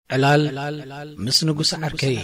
ዕላል ምስ ንጉስ ዓርከይ።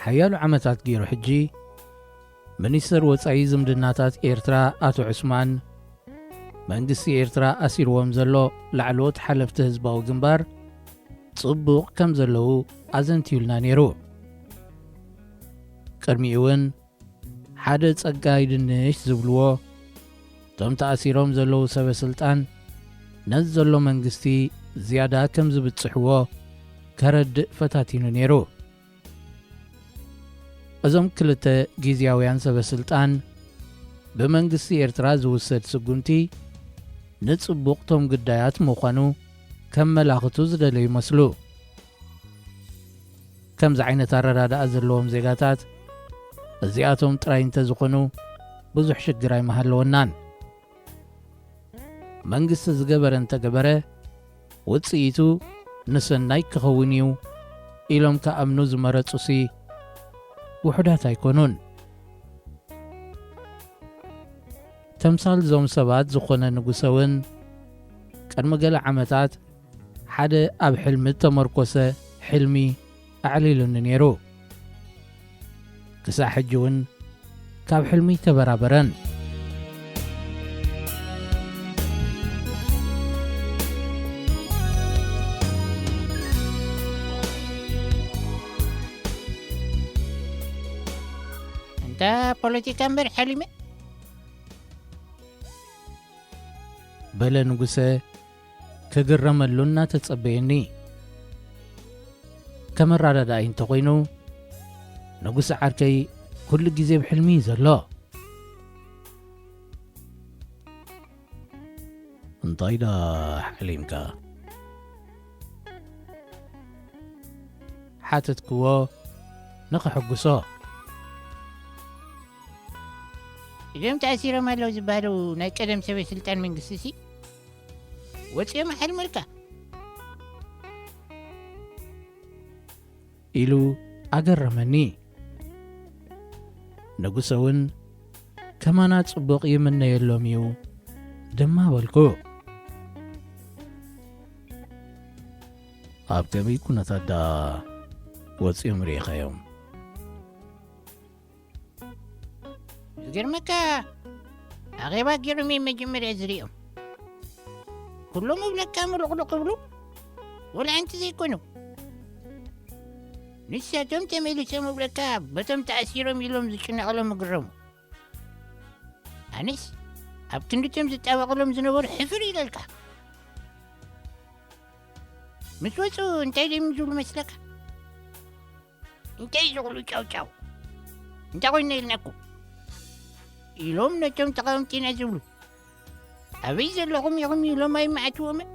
ሓያሎ ዓመታት ገይሩ ሕጂ፣ ሚኒስተር ወጻኢ ዝምድናታት ኤርትራ ኣቶ ዑስማን፣ መንግስቲ ኤርትራ ኣሲርዎም ዘሎ ላዕለዎት ሓለፍቲ ህዝባዊ ግንባር ጽቡቕ ከም ዘለዉ ኣዘንትዩልና ነይሩ። ቅድሚኡ እውን ሓደ ጸጋይ ድንሽ ዝብልዎ፣ እቶም ተኣሲሮም ዘለዉ ሰበ ስልጣን ነዚ ዘሎ መንግስቲ ዝያዳ ከም ዝብጽሕዎ ከረድእ ፈታቲኑ ነይሩ። እዞም ክልተ ግዝያውያን ሰበ ስልጣን ብመንግስቲ ኤርትራ ዝውሰድ ስጉምቲ ንጽቡቕ ቶም ግዳያት ምዃኑ ከመላኽቱ ዝደለዩ ይመስሉ። ከምዚ ዓይነት ኣረዳድኣ ዘለዎም ዜጋታት እዚኣቶም ጥራይ እንተዝኾኑ ብዙሕ ሽግር ኣይምሃለወናን። መንግስቲ ዝገበረ እንተገበረ ውጽኢቱ ንሰናይ ክኸውን እዩ ኢሎም ክኣምኑ ዝመረጹሲ ውሑዳት ኣይኮኑን። ተምሳል እዞም ሰባት ዝኾነ ንጉሰ እውን ቅድሚ ገለ ዓመታት ሓደ ኣብ ሕልሚ እተመርኮሰ ሕልሚ ኣዕሊሉኒ ነይሩ። ክሳዕ ሕጂ እውን ካብ ሕልሚ ኣይተበራበረን። እንተ ፖለቲካ እምበር ሓሊመ በለ ንጉሰ ክግረመሉ እናተጸበየኒ። ከም ኣረዳድኣይ እንተኾይኑ፣ ንጉሰ ዓርከይ ኩሉ ግዜ ብሕልሚ እዩ ዘሎ። እንታይ ደኣ ሓሊምካ? ሓተትክዎ ንኸሐጉሶ። እዞም ተኣሲሮም ኣለዉ ዝበሃሉ ናይ ቀደም ሰበ ስልጣን መንግስቲ ሲ ወፂኦም ኣሕልመልካ? ኢሉ ኣገረመኒ። ንጉሰ እውን ከማና ጽቡቕ ይምነየሎም እዩ ድማ በልኩ። ኣብ ከመይ ኩነታት ደኣ ወጺኦም ርኢኻዮም? ዝገርመካ፣ ኣኼባ ገይሮም እዮም መጀመርያ ዝርእዮም። ኩሎም እብለካ ምሉቕሉቕ እብሉ፣ ወላ ሓንቲ ዘይኮኑ። ንሳቶም ተመሊሶም እብለካ፣ በቶም ተኣሲሮም ኢሎም ዝጭነቕሎም እግረሙ። ኣነስ ኣብ ክንድቶም ዝጣበቕሎም ዝነበሩ ሕፍር ኢለልካ። ምስ ወፁ እንታይ ደም ዝብሉ መስለካ? እንታይ ዝቕሉ ጫውጫው? እንታይ ኮይና ኢልናኩም? ኢሎም ነቶም ተቓወምቲ ኢና ዝብሉ። ኣበይ ዘለኹም ኢኹም ኢሎም ኣይመዓትዎምን።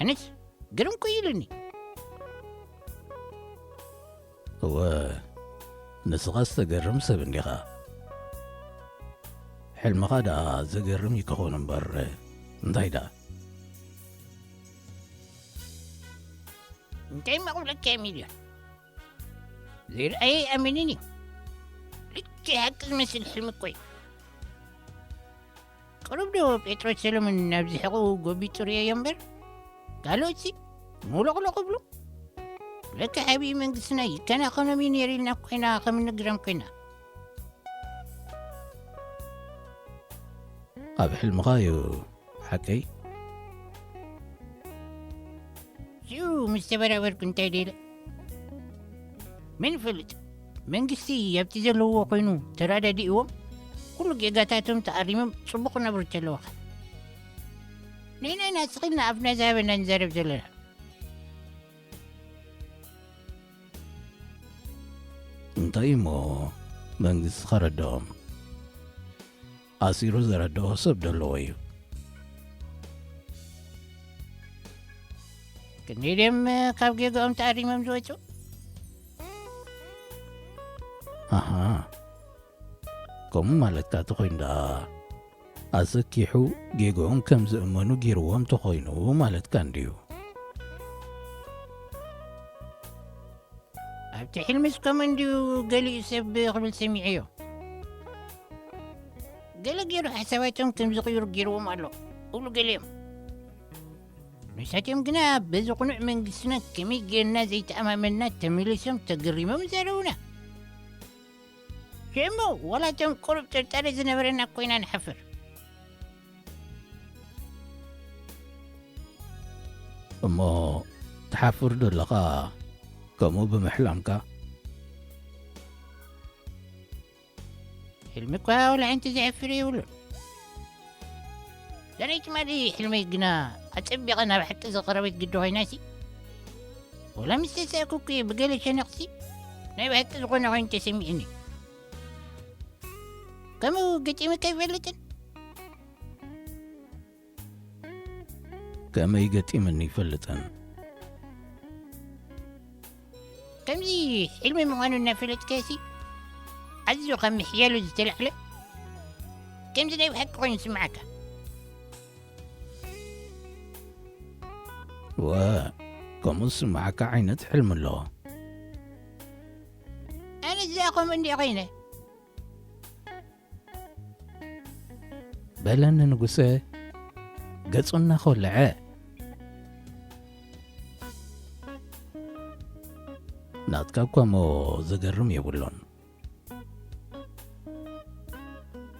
ኣነስ ግርም ኮ ኢሉኒ። እወ፣ ንስኻስ ተገርም ሰብ እንዲኻ። ሕልምኻ ደኣ ዘገርም እዩ ክኸውን እምበር፣ እንታይ ደኣ? እንታይ እሞ ክብለካ እየ ሚልዮን? ዘይረኣየ ኣይኣምንን እዩ። ልክዕ ሓቂ ዝመስል ሕልሚ እኮ እዩ። ቅሩብ ዶ ጴጥሮስ ሰሎሞን ናብዚ ሕቑኡ ጎቢጡ ርእየዮ እምበር፣ ካልኦትሲ ሙሉቕሉቕ እብሉ። ለካ ዓብዪ መንግስትና ይከናኸኖም እዩ ነይሩ ኢልና ኮይና ከም እንግረም ኮይና። ኣብ ሕልምኻ እዩ ሓቀይ? ሽኡ ምስ ተበራበርኩ እንታይ ደይለ? መን ይፈልጥ? መንግስቲ ኣብቲ ዘለዎ ኮይኑ ተረዳዲእዎም ኩሉ ጌጋታቶም ተኣሪሞም ጽቡቕ ክነብሩ ተለዋኻ። ንሕና ኢና ስቕ ኢልና ኣፍና ዝሃበና ንዛረብ ዘለና። እንታይ እሞ መንግስቲ ከረድኦም? ኣሲሩ ዘረድኦ ሰብ ደለዎ እዩ። ክንደይ ድዮም ካብ ጌጋኦም ተኣሪሞም ዝወፁ? ኣሃ፣ ከምኡ ማለትካ ተኾይኑ ደኣ ኣሰኪሑ ጌግኦም ከም ዝእመኑ ጌርዎም ተኾይኑ ማለትካ እንድዩ። ኣብቲ ሕልምስ ከምኡ እንድዩ ገሊኡ ሰብ ክብል ሰሚዐዮ። ገለ ገይሩ ሓሳባቶም ከም ዝቕይሩ ገይርዎም ኣሎ። እብሉ ገሊኦም። ንሳቶም ግና በዚ ቅኑዕ መንግስትና ከመይ ጌርና ዘይተኣማመንና ተመሊሶም ተገሪሞም ይዛረቡና። ሽሙ ዋላ እቶም ቁሩብ ጥርጣረ ዝነበረና ኮይና ንሓፍር። እሞ ትሓፍር ዶ ኣለኻ ከምኡ ብምሕላምካ? ሕልሚ እኳ ዋላ ሓንቲ ዘሕፍር የብሉን። ዘርኢ ትማሊ ሕልመይ ግና ኣጸቢቐ ናብ ሓቂ ዝቐረበት ግዲ ኮይናሲ፣ ዋላ ምስ ተሳእኩኪ ብገለ ሸነኽሲ ናይ ብሓቂ ዝኾነ ኮይኑ ተሰሚዕኒ። ከምኡ ገጢሙካ ኣይፈልጥን። ከመይ ገጢምኒ ይፈልጥን። ከምዚ ሕልሚ ምዃኑ እናፈለጥካሲ፣ ኣዝዩ ካብ ምሕያሉ ዝተላዕለ ከምዚ ናይ ብሓቂ ኮይኑ ይስምዓካ። ወ፣ ከምኡ ዝስምዓካ ዓይነት ሕልሚ ኣሎ። ኣነ እዚኣ ከምኡ እንዲኣ ኮይነ። በለኒ ንጉሰ፣ ገጹ እናኾልዐ። ናትካ እኳ እሞ ዘገርም የብሉን።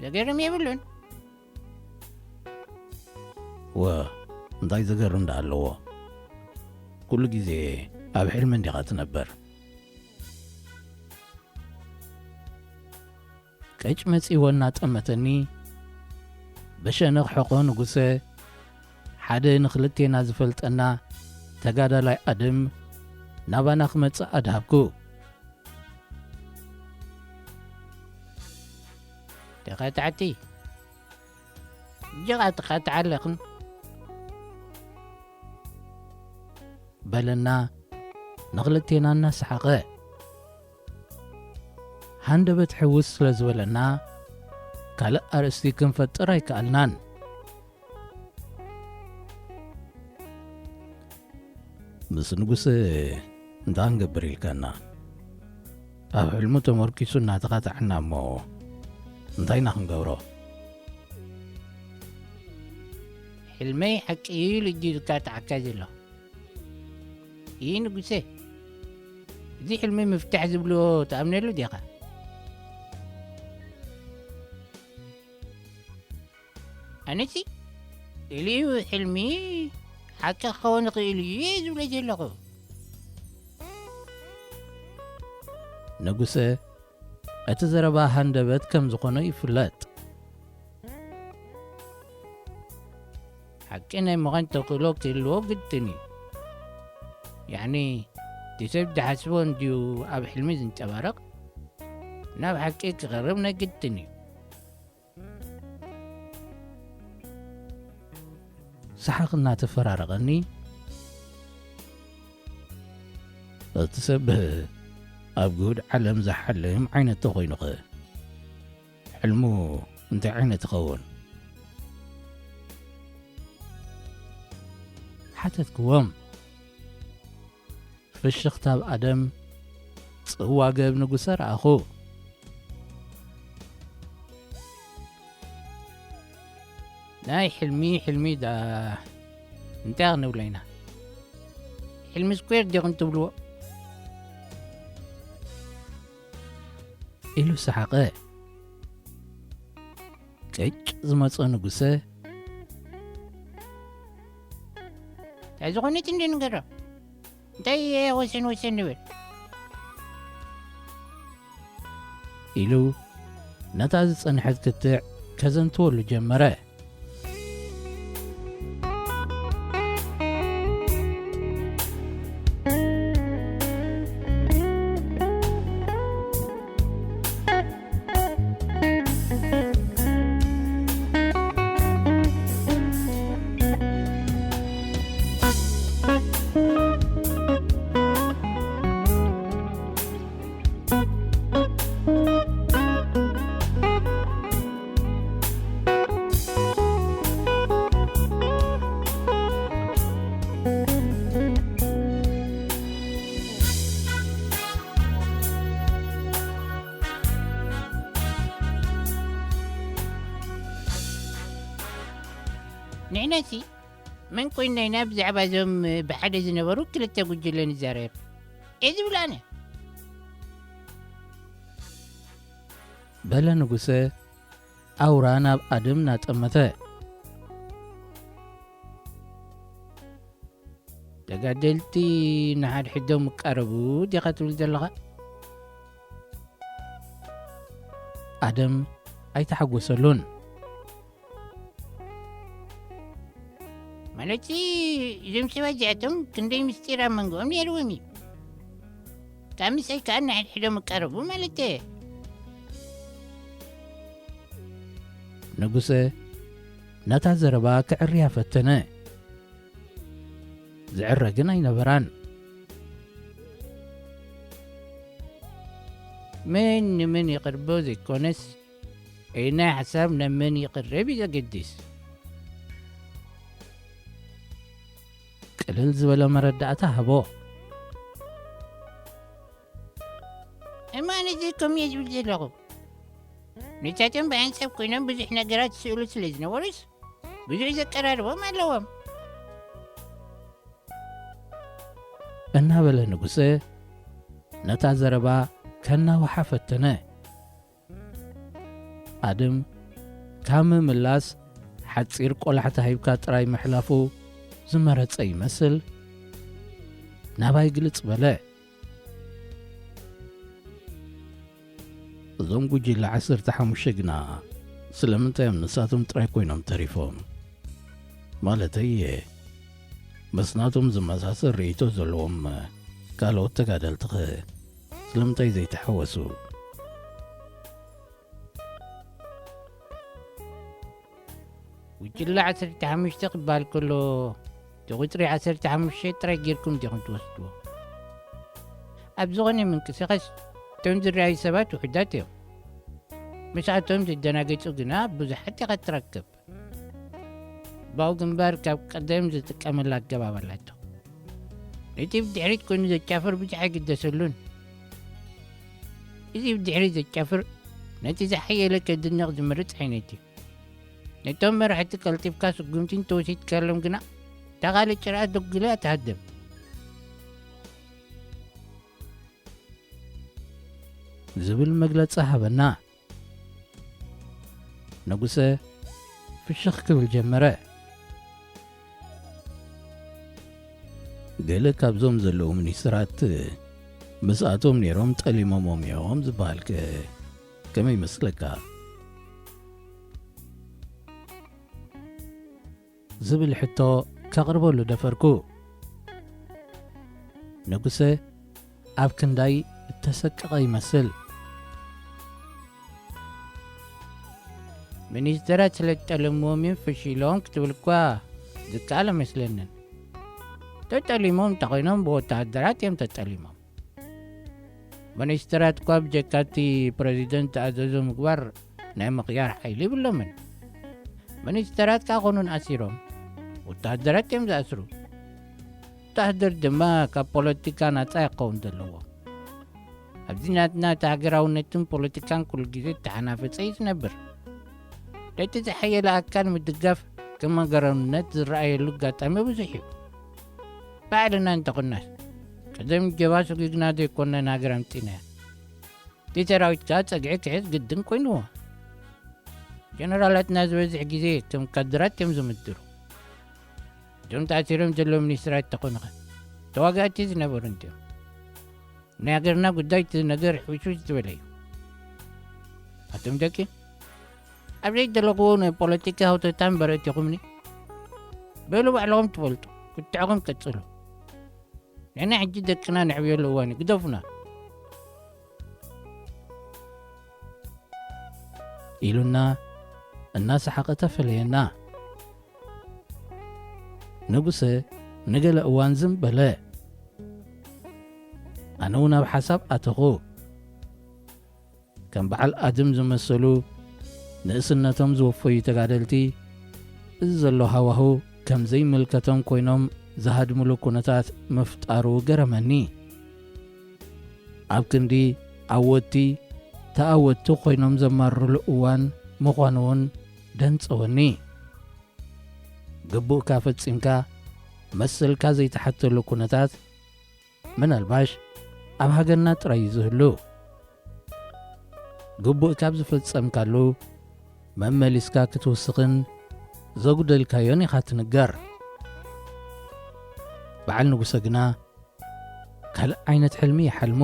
ዘገርም የብሉን? ወ፣ እንታይ ዘገርም ደኣ ኣለዎ? ኩሉ ግዜ ኣብ ሕልሚ እንዲኻ ትነብር። ቀጭ መጺዎ እናጠመተኒ፣ ብሸነኽ ሕቖ ንጉሰ፣ ሓደ ንኽልቴና ዝፈልጠና ተጋዳላይ ኣደም ናባና ክመጽእ ኣድሃብኩ። ተኻታዕቲ፣ ጅቓ ትኻታዕ ኣለኽን? በለና ንኽልቴና እናሰሓቐ። ሃንደበት ሕውስ ስለ ዝበለና፣ ካልእ ኣርእስቲ ክንፈጥር ኣይከኣልናን። ምስ ንጉስ እንታይ ክንገብር ኢልካና? ኣብ ሕልሙ ተመርኪሱ እናተኻትዓና እሞ እንታይ ኢና ክንገብሮ? ሕልመይ ሓቂ እዩ ኢሉ እዩ ዝካትዓካ ዘሎ። ይህ ንጉሴ፣ እዚ ሕልሚ ምፍታሕ ዝብልዎ ትኣምነሉ ዲኻ? ኣነሲ ኢሉ እዩ ሕልሚ ሓቂ ክኸውን ይኽእል እዩ እየ ዝብሎ ዘለኹ። ንጉሰ፣ እቲ ዘረባ ሃንደበት ከም ዝኾነ ይፍለጥ። ሓቂ ናይ ምዃን ተኽእሎ ክህልዎ ግድን እዩ። ያዕኒ፣ እቲ ሰብ ዝሓስቦ እንድዩ ኣብ ሕልሚ ዝንጸባረቕ፣ ናብ ሓቂ ክቐርብ ናይ ግድን እዩ። ሰሓቕ እናተፈራረቐኒ፣ እቲ ሰብ ኣብ ግሁድ ዓለም ዝሓልም ዓይነት ተኾይኑኸ? ሕልሙ እንታይ ዓይነት ይኸውን? ሓተትክዎም። ፍሽኽታ ኣብ ኣደም፣ ጽዋ ገብ ንጉሰ ረኣኹ። ናይ ሕልሚ፣ ሕልሚ ደኣ እንታይ ክንብሎ ኢና? ሕልሚ ስኩዌር ዲኹም ትብልዎ? ኢሉ ሰሓቐ። ቅጭ ዝመጾ ንጉሰ፣ እንታይ ዝኾነት እንዲ ንገሮ? እንታይ ወሰን ወሰን ንብል? ኢሉ ነታ ዝጸንሐት ክትዕ ከዘንትወሉ ጀመረ። ንሕናሲ መን ኮይንና ኢና ብዛዕባ እዞም ብሓደ ዝነበሩ ክልተ ጉጅለ ንዛረብ? እየ ዝብል ኣነ። በለ ንጉሰ ኣውራ ናብ ኣድም እናጠመተ። ተጋደልቲ ንሓድሕዶም ይቃረቡ ዲኻ ትብል ዘለኻ? ኣደም ኣይተሓጎሰሉን። ማለት እዞም ሰባት እዚኣቶም ክንደይ ምስጢር ኣብ መንጎኦም ነይርዎም እዩ። ካብ ምሳይ ከኣ ንሓድሕዶም ይቃረቡ ማለት እየ። ንጉሰ ነታ ዘረባ ክዕርያ ፈተነ። ዝዕረ ግን ኣይነበራን። መን ንመን ይቕርቦ ዘይኮነስ፣ ናይ ሓሳብ ናብ መን ይቕረብ እዩ ዘገድስ። ቅልል ዝበለ መረዳእታ ሃቦ። እማ ነዚ ከም እየ ዝብል ዘለኹ። ንሳቶም ብሓንሳብ ኮይኖም ብዙሕ ነገራት ዝስእሉ ስለ ዝነበሩስ፣ ብዙሕ ዘቀራርቦም ኣለዎም። እናበለ ንጉሰ ነታ ዘረባ ከናውሓ ፈተነ። ኣድም ካብ ምምላስ ሓጺር ቆላሕታ ሂብካ ጥራይ ምሕላፉ ዝመረጸ ይመስል። ናባይ ግልጽ በለ። እዞም ጉጅለ ዓሰርተ ሓሙሽተ ግና ስለምንታይ እዮም ንሳቶም ጥራይ ኮይኖም ተሪፎም? ማለተይ እየ፣ ምስ ናቶም ዝመሳሰል ርእይቶ ዘለዎም ካልኦት ተጋደልትኸ ስለምንታይ ዘይተሓወሱ? ጉጅለ ዓሰርተ ሓሙሽተ ክበሃል ከሎ፣ እቲ ቁጽሪ ዓሰርተ ሓሙሽተ ጥራይ ጌርኩም ዲኹም ትወስድዎ? ኣብ ዝኾነ ምንቅስቓስ እቶም ዝረኣዩ ሰባት ውሑዳት እዮም። ምስኣቶም ዝደናገጹ ግና ብዙሓት ኢኻ ትረክብ። ባው ግንባር ካብ ቀደም ዝጥቀመላ ኣገባብ ኣላቶ። ነቲ ብድሕሪት ኮይኑ ዘጫፍር ብዙሕ ኣይግደሰሉን። እዚ ብድሕሪት ዘጫፍር ነቲ ዝሓየለ ከድንቕ ዝመርጽ ዓይነት እዩ። ነቶም መራሕቲ ቀልጢፍካ ስጉምቲ እንተወሲድካሎም ግና፣ እታ ካልእ ጭርኣ ደጉ ኢላ እያ ትሃድም። ዝብል መግለጺ ሃበና። ንጉሰ ፍሽኽ ክብል ጀመረ። ገለ ካብዞም ዘለዉ ሚኒስትራት ምስኣቶም ነይሮም ጠሊሞሞም እዮም ዝበሃልከ ከመይ ይመስለካ? ዝብል ሕቶ ከቕርበሉ ደፈርኩ። ንጉሰ ኣብ ክንዳይ እተሰቀቐ ይመስል። ሚኒስተራት ስለ ዝጠለምዎም እዮም ፈሺሎም ክትብል እኳ ዝከኣል ኣይመስለንን። ተጠሊሞም እንተኾይኖም ብወተሃደራት እዮም ተጠሊሞም። ሚኒስተራት እኳ ብጀካ እቲ ፕረዚደንት ዝኣዘዞ ምግባር ናይ ምቕያር ሓይሊ የብሎምን። ሚኒስተራት ከኣ ኮኑን ኣሲሮም ወተሃደራት እዮም ዝኣስሩ። ወተሃደር ድማ ካብ ፖለቲካ ናጻ ክኸውን ዘለዎ። ኣብዚ ናትና እቲ ሃገራውነትን ፖለቲካን ኩሉ ግዜ እተሓናፈጸ እዩ ዝነብር። ነቲ ዝሓየለ ኣካል ምድጋፍ ከም ሃገራውነት ዝረኣየሉ ኣጋጣሚ ብዙሕ እዩ። ባዕልና እንተኾናስ፣ ቀደም ጀብሃ ሰጒግና ዘይኮና ንሃገር ኣምጺእናያ። እቲ ሰራዊት ከኣ ጸግዒ ክሕዝ ግድን ኮይንዎ። ጀነራላትና ዝበዝሕ ግዜ ከም ካድራት እዮም ዝምድሩ። እዞም ተኣሲሮም ዘለዉ ሚኒስትራት እንተኾኑኸ? ተዋጋእቲ ዝነበሩ እንድዮም። ናይ ሃገርና ጉዳይ እቲ ነገር ሕውሽውሽ ዝበለ እዩ። ኣቱም ደቂ፣ ኣብ ዘይደለኽዎ ናይ ፖለቲካ ሃውተታ እምበር ኣእቲኹምኒ። በሉ ባዕልኹም ትፈልጡ፣ ክትዕኹም ቀጽሉ። ንሕና ሕጂ ደቅና ነዕብየሉ እዋን እዩ፣ ግደፉና። ኢሉና እናሰሓቐ ተፈለየና። ንጉሰ ንገለ እዋን ዝም በለ። ኣነ እውን ኣብ ሓሳብ ኣተኹ። ከም በዓል ኣድም ዝመሰሉ ንእስነቶም ዝወፈዩ ተጋደልቲ፣ እዚ ዘሎ ሃዋሁ ከም ዘይምልከቶም ኮይኖም ዝሃድምሉ ኩነታት ምፍጣሩ ገረመኒ። ኣብ ክንዲ ዓወትቲ ተኣወትቲ ኮይኖም ዘማርሩሉ እዋን ምዃኑ እውን ደንጸወኒ። ግቡእካ ፈጺምካ መሰልካ ዘይተሓተሉ ኩነታት ምናልባሽ ኣብ ሃገርና ጥራይ እዩ ዝህሉ። ግቡእካ ኣብ ዝፈጸምካሉ መመሊስካ ክትውስኽን ዘጉደልካዮን ኢኻ ትንገር። በዓል ንጉሰ ግና ካልእ ዓይነት ሕልሚ ይሓልሙ።